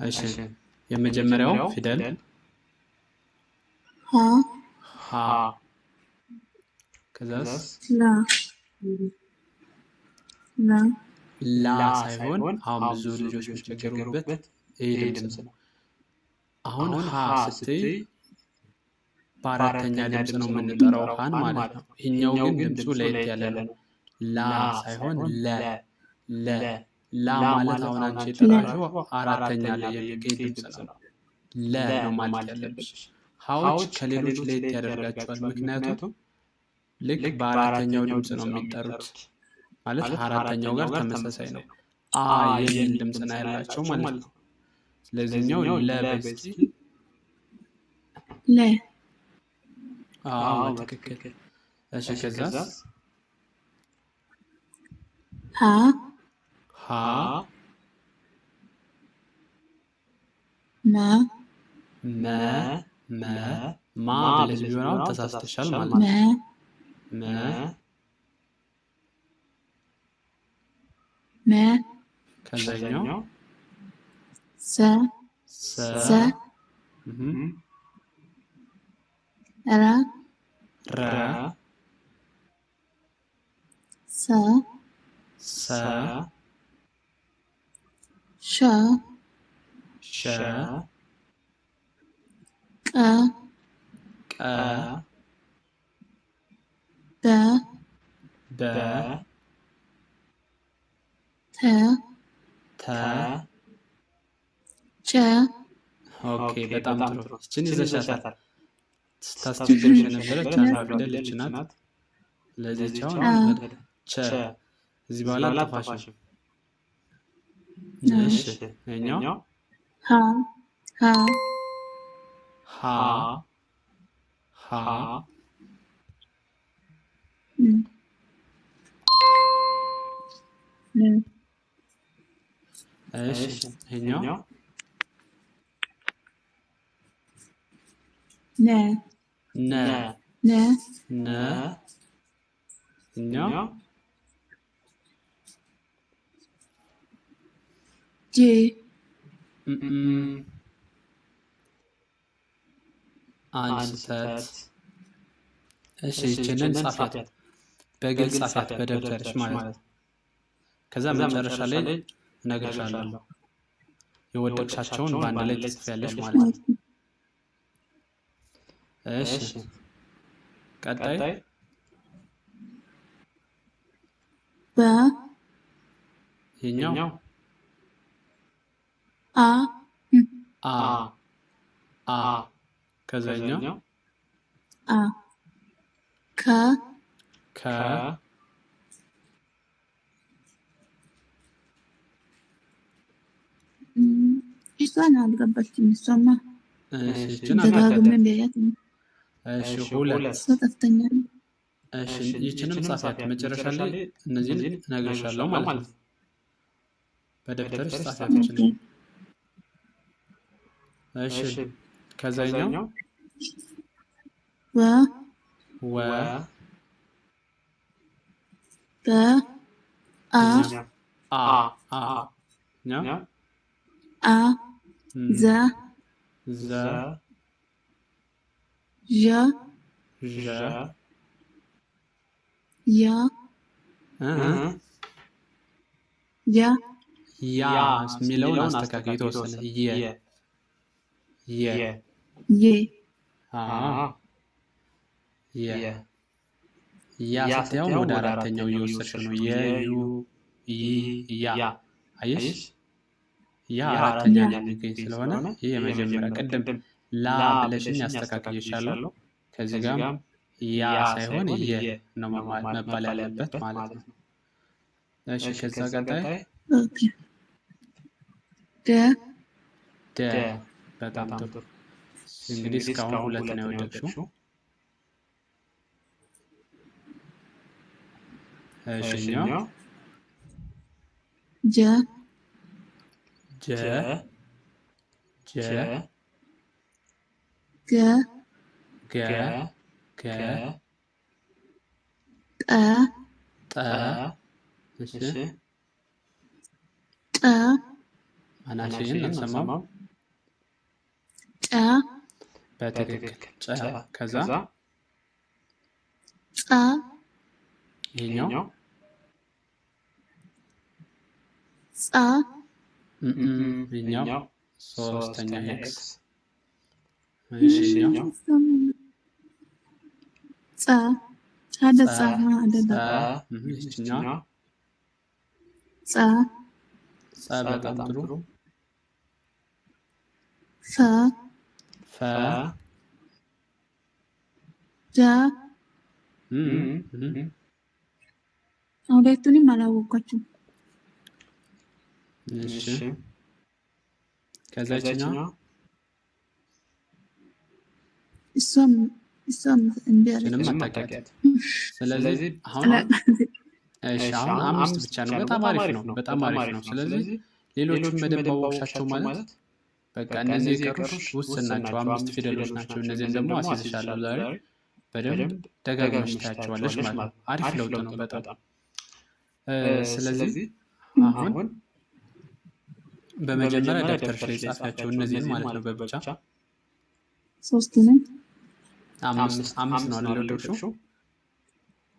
እሺ የመጀመሪያው ፊደል ሀ ሀ፣ ከዛስ ላ ላ ላ ሳይሆን አሁን ብዙ ልጆች የሚቸገሩበት ይሄ ድምፅ ነው። አሁን ሀ ስትይ በአራተኛ ድምፅ ነው የምንጠራው ሀን ማለት ነው። ይሄኛው ግን ድምፁ ለየት ያለ ነው። ላ ሳይሆን ለ ለ ላ ማለት አሁን አንቺ የጠራሽው አራተኛ ላይ የሚገኝ ድምፅ ነው። ለ ነው ማለት ያለብሽ። ሀዎች ከሌሎች ለየት ያደርጋቸዋል። ምክንያቱም ልክ በአራተኛው ድምፅ ነው የሚጠሩት፣ ማለት አራተኛው ጋር ተመሳሳይ ነው። አ የሚል ድምፅ ነው ያላቸው ማለት ነው። ስለዚህኛው ለ በይ እስኪ። ለ አዎ በትክክል። እሺ ከዛስ ሀ ሀ መ መ መ ማ ብለሽ ቢሆን አሁን ተሳስተሻል ማለት መ ነው። መ መ ከዛኛው ሰ ሰ ሰ እህ ረ ረ ሰ ሰ ሸ ሸ ቀ ቀ በ በ ተ ተ ቸ Okay፣ በጣም ጥሩ። ይችን ይዘሻታል። ስታስቸግርሽ የነበረች አንዷ ፊደል ይች ናት። ስለዚህ ቻውን አ ቸ እዚህ በኋላ አጠፋሽም። እሺ ይኸኛው ሀ ሀ ሀ ሀ ም ም እሺ ይኸኛው ነ ነ ነ ነ ይኸኛው ጅ እም አንድ ስህተት። እሺ ይችንን ጻፊያት፣ በግልጽ ጻፊያት በደብተርሽ ማለት ነው። ከዛ መጨረሻ ላይ እነግርሻለሁ የወደቅሻቸውን በአንድ ላይ ትጽፊያለሽ ማለት ነው። እሺ ቀጣይ በ ይኸኛው አ አ አ ከዛኛው አ ከ ከ እሷን አልገባችም። እሷማ እሺ ይችን ደጋግሜ አታውቂያትም። ቢያያት እሺ ሁለት እሷ ጠፍተኛለች። እሺ ይችንም ጻፊያት። መጨረሻ ላይ እነዚህን እነግርሻለሁ ማለት ነው። በደብተርሽ ጻፊያት ይችንን። እሺ ከዛኛው ወ ወ በ አ አ አ ኛ አ ዘ ዘ ዠ ዠ የ እ የ ያ የሚለውን አስተካክል የተወሰነ የ የ የ አ የ ያ ስትይ አሁን ወደ አራተኛው እየወሰድሽ ነው። የ ዩ ይ ያ አየሽ፣ ያ አራተኛ ላይ የሚገኝ ስለሆነ ይህ የመጀመሪያ ቅድም ላ ብለሽኝ አስተካክዬሻለሁ። ከዚህ ጋርም ያ ሳይሆን የ ነው መባል ያለበት ማለት ነው። እሺ ከዛ ቀጣይ Okay ደ ደ በጣም ጥሩ። እንግዲህ እስካሁን ሁለት ነው የወደቅሽው። እሺ እኛው ጀ ጀ ጀ ገ ገ ገ ጠ ጠ እሺ ጠ ማናልሽን አልሰማም። ጨ በትክክል ጨ። ከዛ ጸ ይሄኛው ጸ ይሄኛው ሶስተኛ X። እሺ ይሄኛው ጸ ሓደ ጸ ጸ አይደለም ጸ ይችኛዋ ጸ ጸ። በጣም ጥሩ። ፈ ፈ ደ እም፣ እም። ሁለቱንም አላወኳቸውም። እሺ ከዛ ይችኛዋ እሷም እሷም እምቢ አለች። ይችንም አታውቂያትም። ስለዚህ አሁን እሺ አሁን አምስት ብቻ ነው። በጣም አሪፍ ነው። በጣም አሪፍ ነው። ስለዚህ ሌሎቹን በደንብ አወቅሻቸው ማለት በቃ እነዚህ የቀሩሽ ውስን ናቸው። አምስት ፊደሎች ናቸው። እነዚህን ደግሞ አስይዝሻለሁ ዛሬ በደንብ ደጋግመሽ ታያቸዋለሽ ማለት ነው። አሪፍ ለውጥ ነው በጣም። ስለዚህ አሁን በመጀመሪያ ደብተርሽ ላይ ጻፊያቸው እነዚህን ማለት ነው። በብቻ ሶስቱንም አምስት አምስት ነው አይደል የወደቅሽው?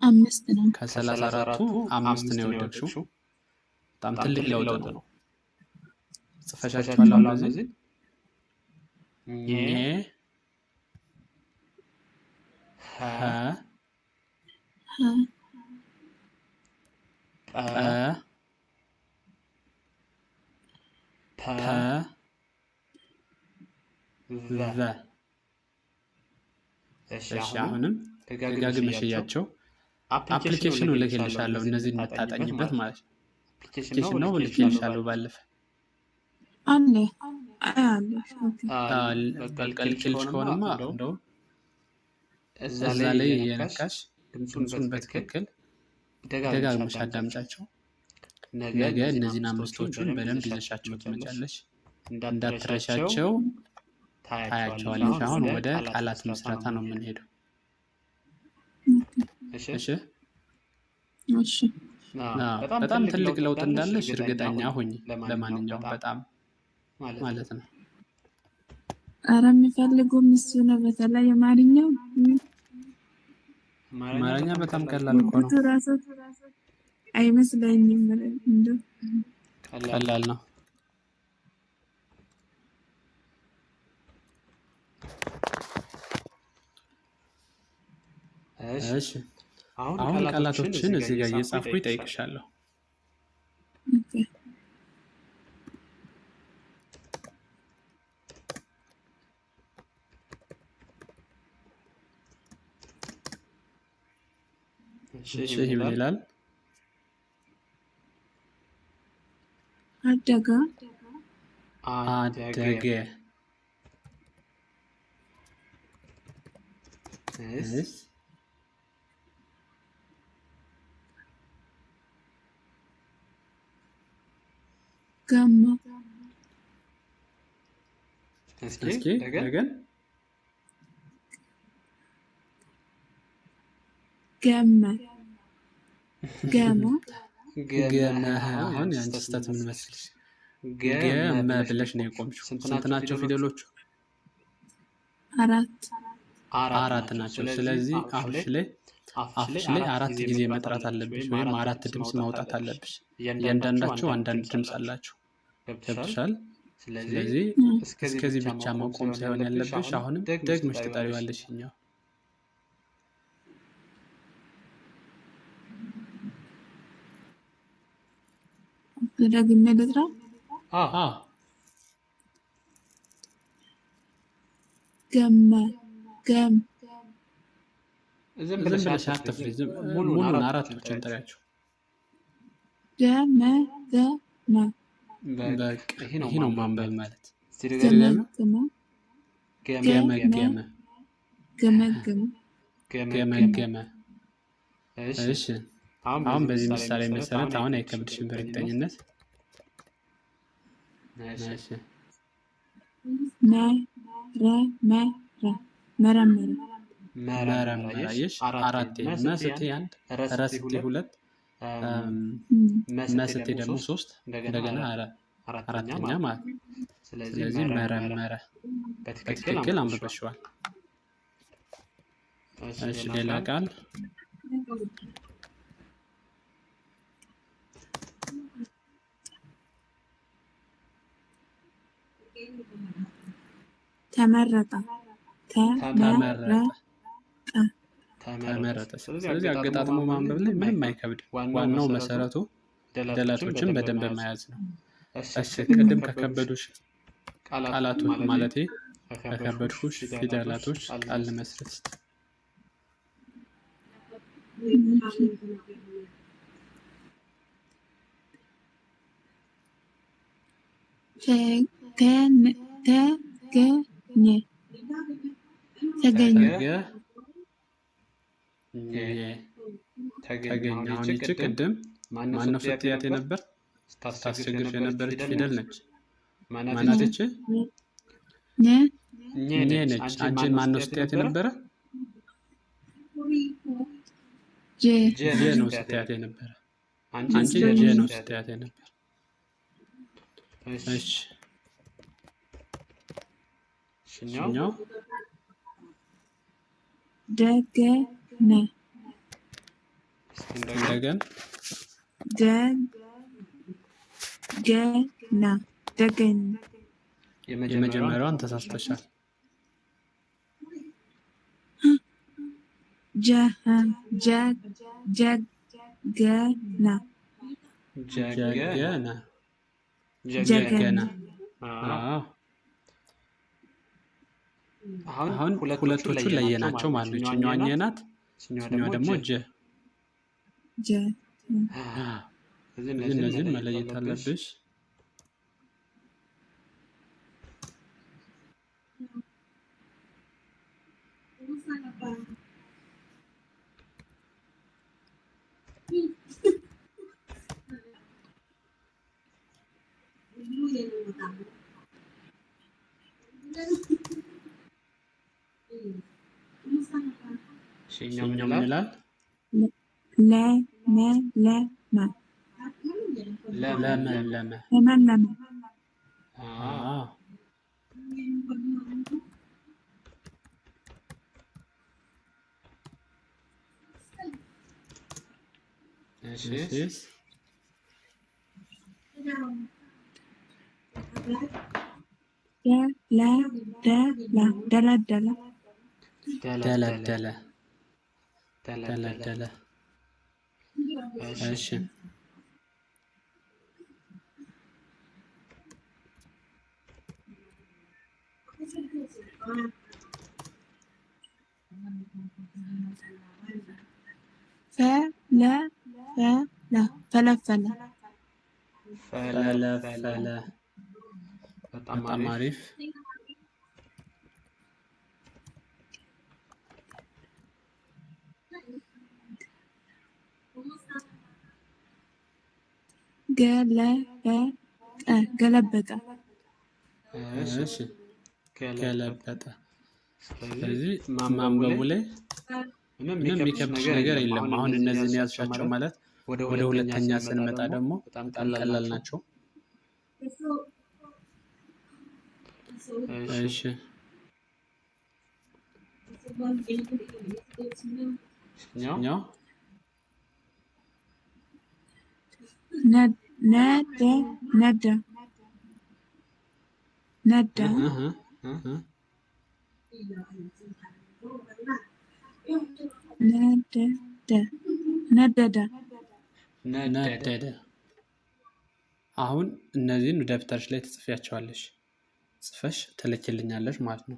አምስት ነው። ከ34ቱ አምስት ነው የወደቅሽው። በጣም ትልቅ ለውጥ ነው። ጽፈሻቸዋል አሁን እነዚህ ኘ ሀ ሀ ጠ ተ ዘ። እሺ አሁንም ደጋግመሽ እያቸው። application ኑ ልኬልሻለሁ እነዚህን የምታጠኝበት ማለት ነው። application ነው ልኬልሻለሁ ባለፈ አለ አለ። Okay በቃ ልኬልሽ ከሆነማ እንደውም እዛ ላይ እየነካሽ ድምፁን በትክክል ደጋግመሽ አዳምጫቸው። ነገ እነዚህን አምስቶቹን በደንብ ይዘሻቸው ትመጫለሽ። እንዳትረሻቸው ታያቸዋለሽ። አሁን ወደ ቃላት ምስረታ ነው የምንሄደው። እሺ እሺ በጣም ትልቅ ለውጥ እንዳለሽ እርግጠኛ ሁኚ። ለማንኛውም በጣም ማለት ነው። ኧረ የሚፈልጉም እሱ ነው። በተለይ አማርኛው አማርኛ በጣም ቀላል እኮ ነው። ጉጉቱ ራሱ አይመስለኝም። እንደው ቀላል ነው። እሺ አሁን ቃላቶችን እዚህ ጋር እየጻፍኩ ይጠይቅሻለሁ። Okay። እሺ ይህ ምን ይላል? አደገ አደገ። እስ ገማ እስኪ ነገን ገመ ገመ ገመ። አሁን የአንቺ ስህተት ምን መስልሽ? ገመ ብለሽ ነው የቆምሽው። ስንት ናቸው ፊደሎቹ? አራት አራት ናቸው። ስለዚህ አፍሽ ላይ አራት ጊዜ መጥራት አለብሽ፣ ወይም አራት ድምፅ ማውጣት አለብሽ። እያንዳንዳቸው አንዳንድ ድምፅ አላቸው። ገብቶሻል? ስለዚህ እስከዚህ ብቻ መቆም ሳይሆን ያለብሽ አሁንም ደግመሽ ትጠሪዋለሽ። ይኸኛው ደግሜ ልጥራ። አዎ ገመ ገም ዝም ብለሽ አትፍሪ። ሙሉን አራቶችን ጥሪያቸው። ገመ ገመ በቃ ይሄ ነው ማንበብ ማለት። ገመገመ ገመገመ ገመገመ ገመገመ። እሺ አሁን በዚህ ምሳሌ መሰረት አሁን አይከብድሽም በእርግጠኝነት። እሺ መረመረ መረመረ መረመረ። አየሽ አራቴ መ ስትይ አንድ፣ ረ ስትይ ሁለት፣ መ ስትይ ደግሞ ሶስት፣ እንደገና ረ አራተኛ ማለት ነው። ስለዚህ መረመረ። በትክክል አንብበሽዋል። እሺ ሌላ ቃል። ተመረጠ። ተመረጠ። ተመረጠ። ተመረጠ። ስለዚህ አገጣጥሞ ማንበብ ላይ ምንም አይከብድም። ዋናው መሰረቱ ፊደላቶችን በደንብ መያዝ ነው። እሺ ቅድም ከከበዱሽ ቃላቶች ማለቴ ከከበድኩሽ ፊደላቶች ቃል ልመስርት እስቲ። ተገኘ። ተገኘ። ተገኘ። ተገኘ። አሁን ይቺ ቅድም ማነው ስትያት የነበር ስታስቸግርሽ የነበረች ፊደል ነች። ማናት ይቺ? ኘ። ኘ ነች። አንቺ ማነው ስትያት የነበረ? ጀ። ጀ ነው ስትያት የነበረ። አንቺ ጀ ነው ስትያት የነበረ። እሺ እኛው ደገነ። እንደገና ደገና። ደገነ። የመጀመሪያዋን ተሳስተሻል። ጀ ጀ ጀገና። ጀገና። ጀገና። ጀገና። አዎ አሁን ሁለቶቹን ለየናቸው ማለት ነው። ይችኛዋ ኘ ናት፣ ይችኛዋ ደግሞ ጀ። ጀ። ስለዚህ እነዚህን መለየት አለብሽ። ይችኛው ምን ይላል? ለመለመ። ለመለመ። ለመለመ። አዎ እሺ ደለደለ። ደለደለ። ደለደለ። ደለደለ። እሺ ፈለፈለ። ፈለፈለ። ፈለፈለ። በጣም አሪፍ። ገለበጠ። ገለበጠ። እሺ ገለበጠ። ስለዚህ ማንበቡ ላይ ምንም የሚከብድሽ ነገር የለም። አሁን እነዚህን ያዝሻቸው ማለት ወደ ሁለተኛ ስንመጣ ደግሞ በጣም ቀላል ናቸው። እሺ እኛው ነደ። ነደ። ነደ። ነደደ። ነደደ። ነደደ። አሁን እነዚህን ደብተርሽ ላይ ትጽፊያቸዋለሽ። ጽፈሽ ትልኪልኛለሽ ማለት ነው።